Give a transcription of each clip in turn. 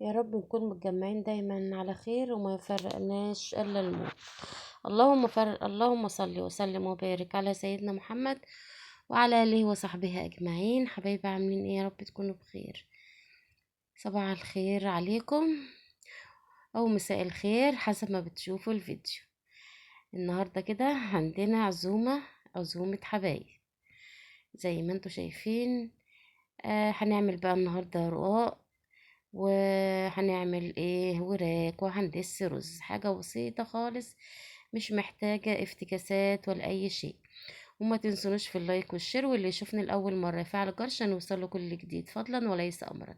يا رب نكون متجمعين دايما على خير وما يفرقناش الا الموت. اللهم صل وسلم وبارك على سيدنا محمد وعلى اله وصحبه اجمعين. حبايبي عاملين ايه؟ يا رب تكونوا بخير. صباح الخير عليكم او مساء الخير حسب ما بتشوفوا الفيديو. النهارده كده عندنا عزومة حبايب زي ما انتوا شايفين. هنعمل بقى النهارده رقاق، وهنعمل ايه وراك، وهندس رز، حاجة بسيطة خالص مش محتاجة افتكاسات ولا اي شيء. وما تنسونوش في ال like وال share، واللي يشوفني الاول مرة يفعل الجرس عشان يوصله كل جديد فضلا وليس امرا.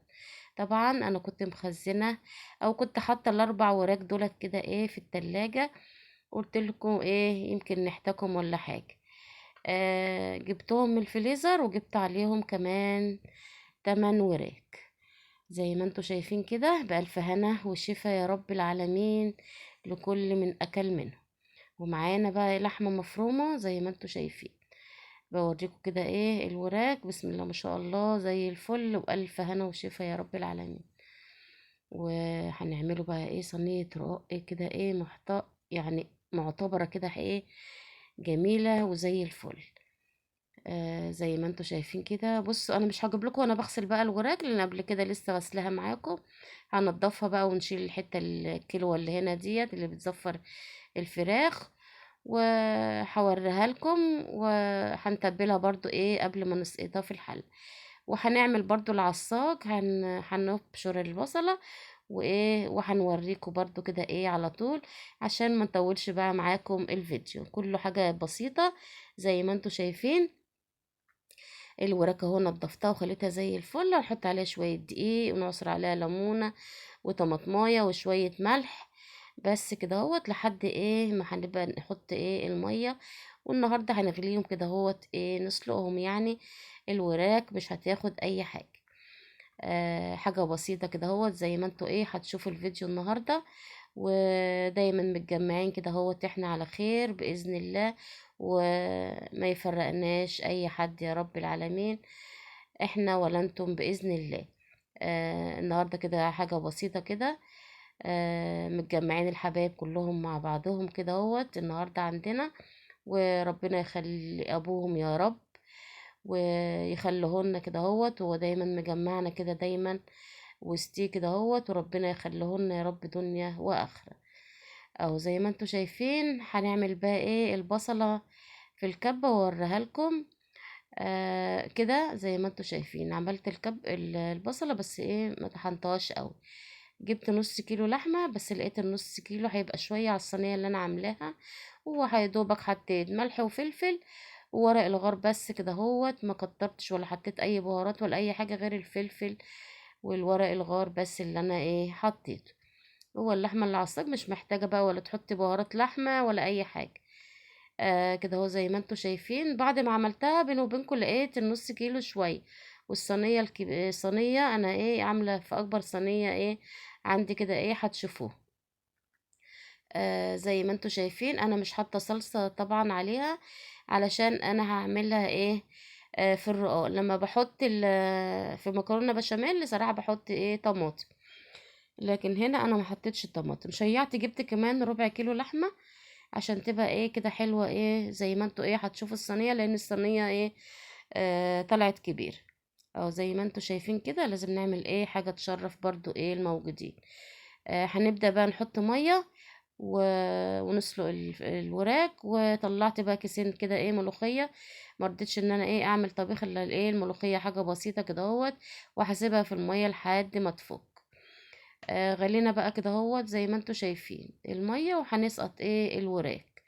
طبعا انا كنت مخزنة او كنت حاطة الاربع وراك دولت كده ايه في التلاجة، قلت لكم ايه يمكن نحتاجهم ولا حاجة. جبتهم من الفريزر وجبت عليهم كمان 8 وراك زي ما انتوا شايفين كده. بألف هنا وشفا يا رب العالمين لكل من أكل منه. ومعانا بقى لحمة مفرومة زي ما انتوا شايفين، بوريكم كده ايه الوراك، بسم الله ما شاء الله زي الفل، وألف هنا وشفا يا رب العالمين. وهنعمله بقى ايه صينية رقاق كده ايه يعني معتبرة كده ايه جميلة وزي الفل. زي ما انتوا شايفين كده. بصوا انا مش هجيب لكم وانا بغسل بقى الوراك، لان قبل كده لسه غسلها معاكم. هنضفها بقى ونشيل الحته الكيلو اللي هنا ديت اللي بتزفر الفراخ، وهوريها لكم، وهنتبلها برضو ايه قبل ما نسقطها في الحله. وهنعمل برضو العصاج، هنبشر البصله وايه، وهنوريكم برضو كده ايه على طول عشان ما نطولش بقى معاكم الفيديو. كله حاجه بسيطه زي ما انتوا شايفين. الوراك اهو نضفتها وخليتها زي الفل. هنحط عليها شويه دقيق ونعصر عليها ليمونه وطماطمايه وشويه ملح بس كده اهوت، لحد ايه ما هنبقى نحط ايه الميه. والنهارده هنغليهم كده اهوت ايه، نسلقهم يعني. الوراك مش هتاخد اي حاجه، حاجه بسيطه كده اهوت زي ما انتوا ايه هتشوفوا الفيديو النهارده. ودايما متجمعين كده اهوت احنا على خير باذن الله، وما يفرقناش اي حد يا رب العالمين، احنا ولا انتم باذن الله. النهارده كده حاجه بسيطه كده، متجمعين الحبايب كلهم مع بعضهم كده اهوت النهارده عندنا، وربنا يخلي ابوهم يا رب ويخليهولنا كده اهوت، وهو دايما مجمعنا كده دايما وسطيه كده اهوت، وربنا يخليهولنا يا رب دنيا واخره. اهو زي ما انتوا شايفين هنعمل بقى ايه البصله في الكبه واوريها لكم. كده زي ما انتوا شايفين عملت البصله، بس ايه ما طحنتهاش قوي. جبت نص كيلو لحمه بس، لقيت النص كيلو هيبقى شويه على الصينيه اللي انا عاملاها، وهيدوبك حطيت ملح وفلفل وورق الغار بس كده اهوت، ما كترتش ولا حطيت اي بهارات ولا اي حاجه غير الفلفل والورق الغار بس اللي انا ايه حطيته. هو اللحمه اللي على الصاج مش محتاجه بقى ولا تحطي بهارات لحمه ولا اي حاجه. كده اهو زي ما انتوا شايفين. بعد ما عملتها بيني وبينكم لقيت النص كيلو شويه، والصينيه الصينيه انا ايه عامله في اكبر صينيه ايه عندي كده ايه هتشوفوه. زي ما انتوا شايفين انا مش حاطه صلصه طبعا عليها، علشان انا هعملها ايه في الرقاق. لما بحط في مكرونه بشاميل صراحه بحط ايه طماطم، لكن هنا انا ما حطيتش الطماطم. شيعت جبت كمان ربع كيلو لحمه عشان تبقى ايه كده حلوه ايه زي ما انتوا ايه هتشوفوا الصينيه، لان الصينيه ايه طلعت كبيره اهو زي ما انتوا شايفين كده. لازم نعمل ايه حاجه تشرف برضو ايه الموجودين. هنبدا بقى نحط ميه ونسلق الوراك. وطلعت بقى كيسين كده ايه ملوخيه، ما رضيتش ان انا ايه اعمل طبيخ الا الايه الملوخيه، حاجه بسيطه كده اهوت، وهسيبها في الميه لحد ما تفك. غلينا بقى كده اهوت زي ما انتوا شايفين الميه، وهنسقط ايه الوراك.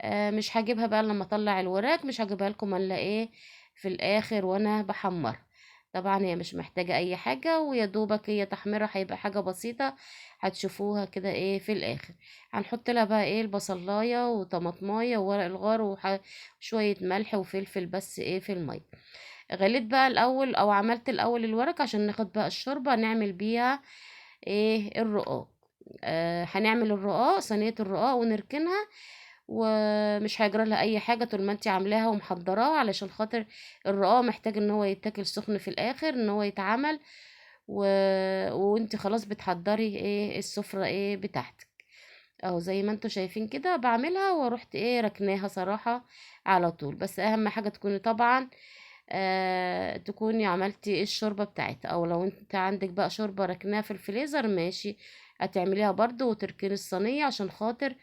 مش هجيبها بقى لما اطلع الوراك، مش هجيبها لكم الا ايه في الاخر وانا بحمرها. طبعا هي مش محتاجة اي حاجة، ويا دوبك هي تحميرها هيبقى حاجة بسيطة هتشوفوها كده ايه في الاخر. هنحط لها بقى ايه البصلاية وطماطماية وورق الغار وشوية ملح وفلفل بس ايه في المية. غليت بقى الاول او عملت الاول الورق عشان ناخد بقى الشوربة نعمل بيها ايه الرقاق. هنعمل الرقاق صينية الرقاق ونركنها، ومش هيجرى لها اي حاجه طول ما انت عاملاها ومحضراها، علشان خاطر الرقاق محتاج ان هو يتاكل سخن في الاخر، ان هو يتعمل وانت خلاص بتحضري ايه السفرة ايه بتاعتك. اهو زي ما انتوا شايفين كده بعملها، ورحت ايه ركناها صراحة على طول. بس اهم حاجة تكوني طبعا تكوني عملتي الشوربة بتاعتها، او لو انت عندك بقى شوربة ركناها في الفريزر ماشي هتعمليها برضو، وتركني الصينية عشان خاطر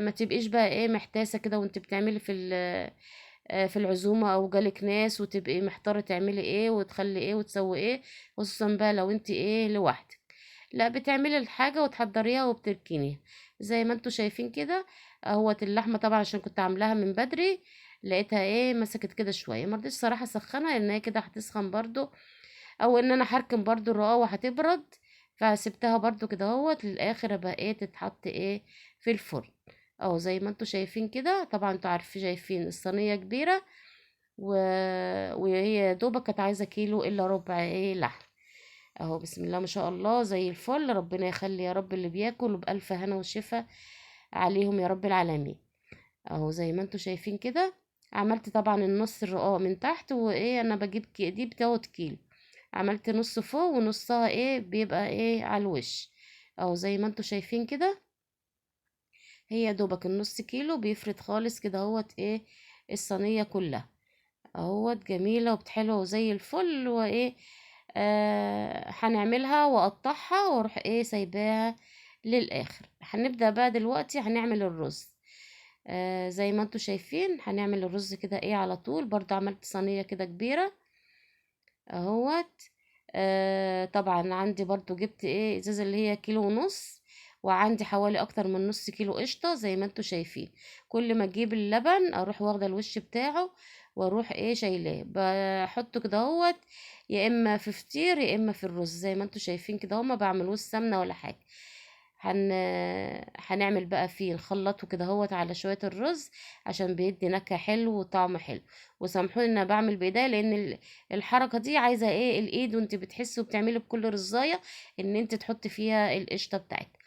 ما تبقيش بقى ايه محتاسة كده وانت بتعملي في العزومة او جالك ناس، وتبقي محتارة تعملي ايه وتخلي ايه وتسوي ايه، خصوصا بقى لو انت ايه لوحدك. لا، بتعملي الحاجة وتحضريها وبتركنيها زي ما انتوا شايفين كده اهوت. اللحمة طبعا عشان كنت عاملاها من بدري لقيتها ايه مسكت كده شوية، ما رضيتش صراحة اسخنها لان هي كده هتسخن برضو، او ان انا هركن برضو الرقاوة هتبرد، فسبتها برضو كده اهوت للاخر بقى ايه تتحط ايه في الفرن اهو زي ما انتوا شايفين كده. طبعا انتوا عارفين شايفين الصينية كبيرة وهي يا دوبك كانت عايزة كيلو الا ربع ايه لحم اهو. بسم الله ما شاء الله زي الفل، ربنا يخلي يا رب اللي بياكل وبألف هنا وشفا عليهم يا رب العالمين اهو زي ما انتوا شايفين كده. عملت طبعا النص الرقاق من تحت، وايه انا بجيب دي بتاخد كيلو، عملت نص فوق ونصها ايه بيبقى ايه على الوش اهو زي ما انتوا شايفين كده. هي دوبك النص كيلو بيفرد خالص كده اهوت ايه الصينية كلها اهوت، جميلة وبتحلوة وزي الفل. وايه هنعملها واقطعها واروح ايه سايباها للاخر. هنبدأ بقى دلوقتي هنعمل الرز. زي ما انتوا شايفين هنعمل الرز كده ايه على طول. برضو عملت صينية كده كبيرة اهوت. طبعا عندي برضو جبت ايه ازازة اللي هي كيلو ونص، وعندي حوالي اكتر من نص كيلو قشطة زي ما انتوا شايفين. كل ما اجيب اللبن اروح واخدة الوش بتاعه واروح ايه شايلاه، بحطه كده اهوت يا اما في فطير يا اما في الرز زي ما انتوا شايفين كده اهو، ما بعملوش سمنة ولا حاجة. هنعمل بقى فيه نخلطه كده اهوت على شوية الرز عشان بيدي نكهة حلو وطعم حلو. وسامحوني ان انا بعمل بايديا لان الحركة دي عايزة ايه الايد، وانت بتحسي وبتعملي بكل رزاية ان انت تحطي فيها القشطة بتاعتك.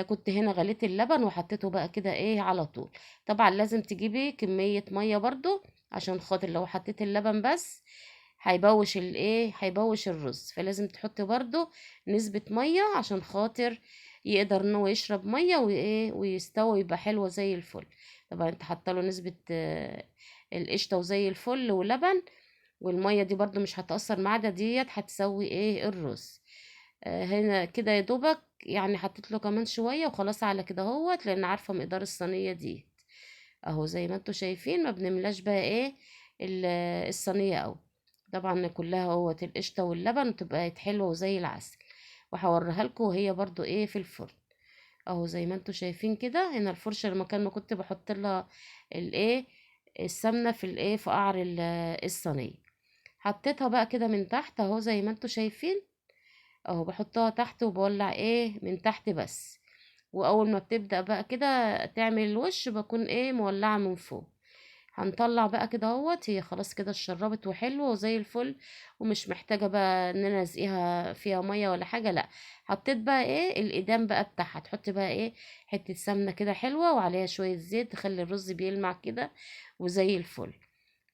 كنت هنا غليت اللبن وحطيته بقى كده ايه على طول. طبعا لازم تجيبي كمية مية برضو عشان خاطر لو حطيت اللبن بس هيبوش الايه، هيبوش الرز، فلازم تحطي برضو نسبة مية عشان خاطر يقدر ان هو يشرب مية وايه ويستوي ويبقى حلو زي الفل. طبعا انت حاطه له نسبة، القشطة وزي الفل ولبن، والمية دي برضو مش هتأثر معاه، ده ديت هتسوي ايه الرز. هنا كده يا دوبك حطيت له كمان شوية وخلاص على كده اهوت، لان عارفة مقدار الصينية دي اهو زي ما انتوا شايفين. ما بنملاش بقى ايه الصينية اهو، طبعا كلها اهوت القشطة واللبن وتبقى حلوة وزي العسل. وهوريها لكم وهي برضو ايه في الفرن اهو زي ما انتوا شايفين كده. هنا الفرشة المكان ما كنت بحط لها الايه السمنة في الايه في قعر الصينية، حطيتها بقى كده من تحت اهو زي ما انتوا شايفين اهو، بحطها تحت وبولع ايه من تحت بس، واول ما بتبدأ بقى كده تعمل الوش بكون ايه مولعة من فوق. هنطلع بقى كده اهوت، هي خلاص كده اتشربت وحلوة وزي الفل، ومش محتاجة بقى ان انا ازقيها فيها مية ولا حاجة، لا حطيت بقى ايه الادام بقى بتاعها. تحطي بقى ايه حتة سمنة كده حلوة وعليها شوية زيت تخلي الرز بيلمع كده وزي الفل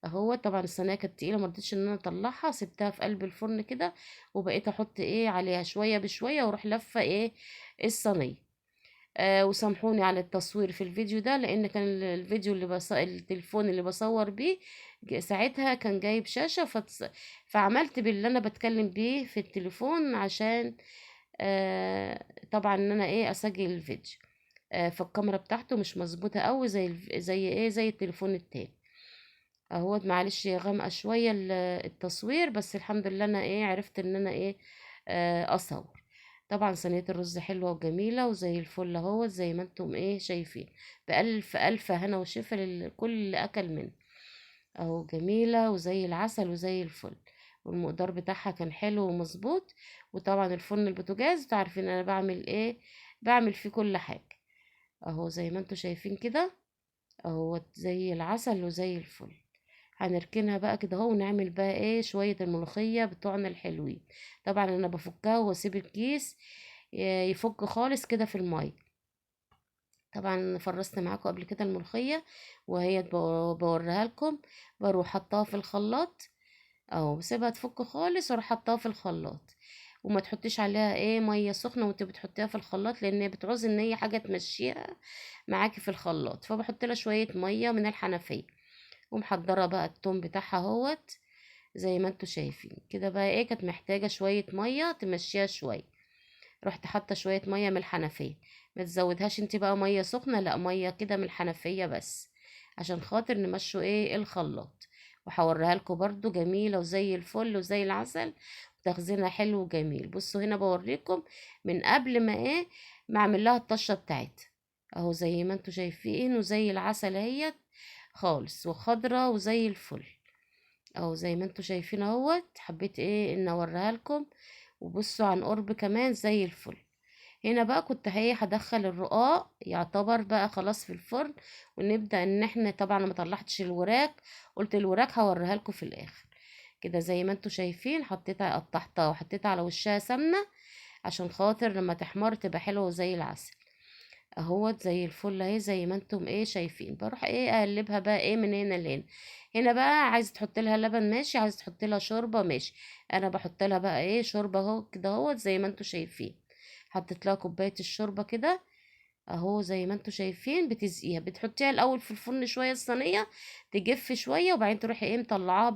اهو. طبعا الصينية كانت تقيلة ما رضيتش ان انا اطلعها، سبتها في قلب الفرن كده وبقيت احط ايه عليها شوية بشوية واروح لفة ايه الصينية. وسامحوني على التصوير في الفيديو ده، لان كان الفيديو اللي التليفون اللي بصور بيه ساعتها كان جايب شاشة، فعملت باللي انا بتكلم بيه في التليفون عشان، طبعا ان انا ايه اسجل الفيديو. فالكاميرا بتاعته مش مظبوطة قوي زي زي ايه زي التليفون التاني اهوت. معلش غامقة شوية التصوير، بس الحمد لله انا ايه عرفت ان انا ايه، اصور. طبعا صينية الرز حلوة وجميلة وزي الفل اهوت زي ما انتم ايه شايفين، بألف ألف هنا وشفا لكل اللي أكل منه اهو، جميلة وزي العسل وزي الفل، والمقدار بتاعها كان حلو ومظبوط. وطبعا الفرن البوتاجاز انتوا عارفين انا بعمل ايه، بعمل فيه كل حاجة اهو زي ما انتوا شايفين كده اهو زي العسل وزي الفل. هنركنها بقى كده اهو، ونعمل بقى ايه شوية الملوخية بتوعنا الحلوين. طبعا انا بفكها واسيب الكيس يفك خالص كده في المية. طبعا فرست معاكم قبل كده الملوخية وهي بوريها لكم، بروح حطاها في الخلاط اهو. بسيبها تفك خالص واروح حطاها في الخلاط، وما تحطيش عليها ايه مية سخنة وانت بتحطيها في الخلاط، لان بتعوز ان هي حاجة تمشيها معاكي في الخلاط. فبحط لها شوية مية من الحنفية، ومحضره بقى التوم بتاعها اهوت زي ما انتوا شايفين كده. بقى ايه كانت محتاجه شوية مية تمشيها شوية، رحت حاطه شوية مية من الحنفية. ما تزودهاش انت بقى مية سخنة، لا مية كده من الحنفية بس عشان خاطر نمشوا ايه الخلاط. وهوريها لكم برضو جميلة وزي الفل وزي العسل، وتخزينها حلو وجميل. بصوا هنا بوريكم من قبل ما ايه ما اعمل لها الطشه بتاعتها اهو، زي ما انتوا شايفين وزي العسل اهيت خالص، وخضره وزي الفل اهو زي ما انتوا شايفين اهوت. حبيت ايه ان اوريها لكم، وبصوا عن قرب كمان زي الفل. هنا بقى كنت ايه هدخل الرقاق يعتبر بقى خلاص في الفرن، ونبدأ ان احنا طبعا ما طلعتش الوراك، قلت الوراك هوريها لكم في الاخر كده زي ما انتوا شايفين. حطيتها قطعتها وحطيتها على وشها سمنة عشان خاطر لما تحمر تبقى حلوة زي العسل اهوت زي الفل اهي زي ما انتم ايه شايفين. بروح ايه اقلبها بقى ايه من هنا لهنا. هنا بقى عايزه تحط لها لبن ماشي، عايزه تحط لها شوربة ماشي، انا بحط لها بقى ايه شوربة اهو كده اهوت زي ما انتم شايفين. حطيت لها كوباية الشوربة كده اهو زي ما انتم شايفين. بتسقيها، بتحطيها الاول في الفرن شوية الصينية تجف شوية، وبعدين تروحي ايه مطلعاها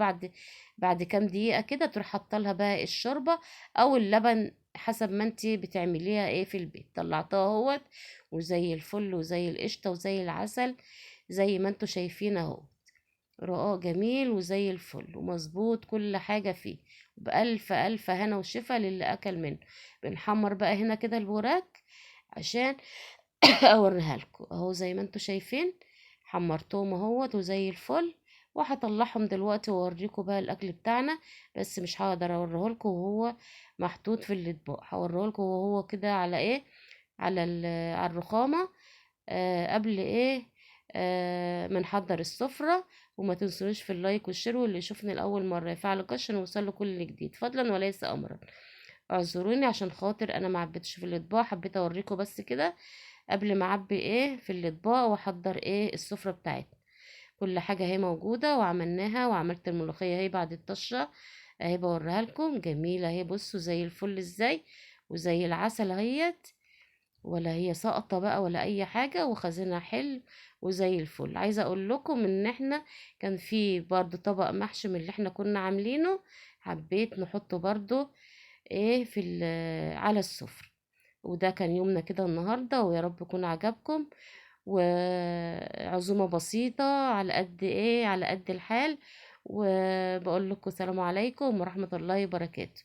بعد كام دقيقة كده، تروح حاطه لها بقى الشوربة او اللبن حسب ما انت بتعمليها ايه في البيت. طلعتها اهوت وزي الفل وزي القشطه وزي العسل زي ما انتم شايفين اهو. رقاق جميل وزي الفل ومظبوط كل حاجة فيه، بألف ألف هنا وشفا للي أكل منه. بنحمر بقى هنا كده الوراك عشان أوريها لكم اهو زي ما انتم شايفين. حمرتهم اهوت وزي الفل، وهطلعهم دلوقتي واوريكم بقى الاكل بتاعنا، بس مش هقدر اوريهولكم وهو محطوط في الاطباق، هوريهولكم وهو كده على ايه، على على الرخامه، قبل ايه ما نحضر السفرة. وما تنسونيش في ال like وال share، واللي يشوفني لاول مرة يفعل الجرس عشان يوصل له كل جديد فضلا وليس امرا. اعذروني عشان خاطر انا ما عبيتش في الاطباق، حبيت اوريكم بس كده قبل ما اعبي ايه في الاطباق واحضر ايه السفرة بتاعتنا. كل حاجة اهي موجودة وعملناها، وعملت الملوخية اهي بعد الطشه اهي بوريها لكم جميلة اهي. بصوا زي الفل ازاي وزي العسل اهيت، ولا هي ساقطه بقى ولا اي حاجة، وخزينها حلو وزي الفل. عايزه اقول لكم ان احنا كان في برضو طبق محشي من اللي احنا كنا عاملينه، حبيت نحطه برضو ايه في على السفرة. وده كان يومنا كده النهارده، ويا رب يكون عجبكم. وعزومه بسيطة على قد ايه، على قد الحال. وبقول لكم السلام عليكم ورحمة الله وبركاته.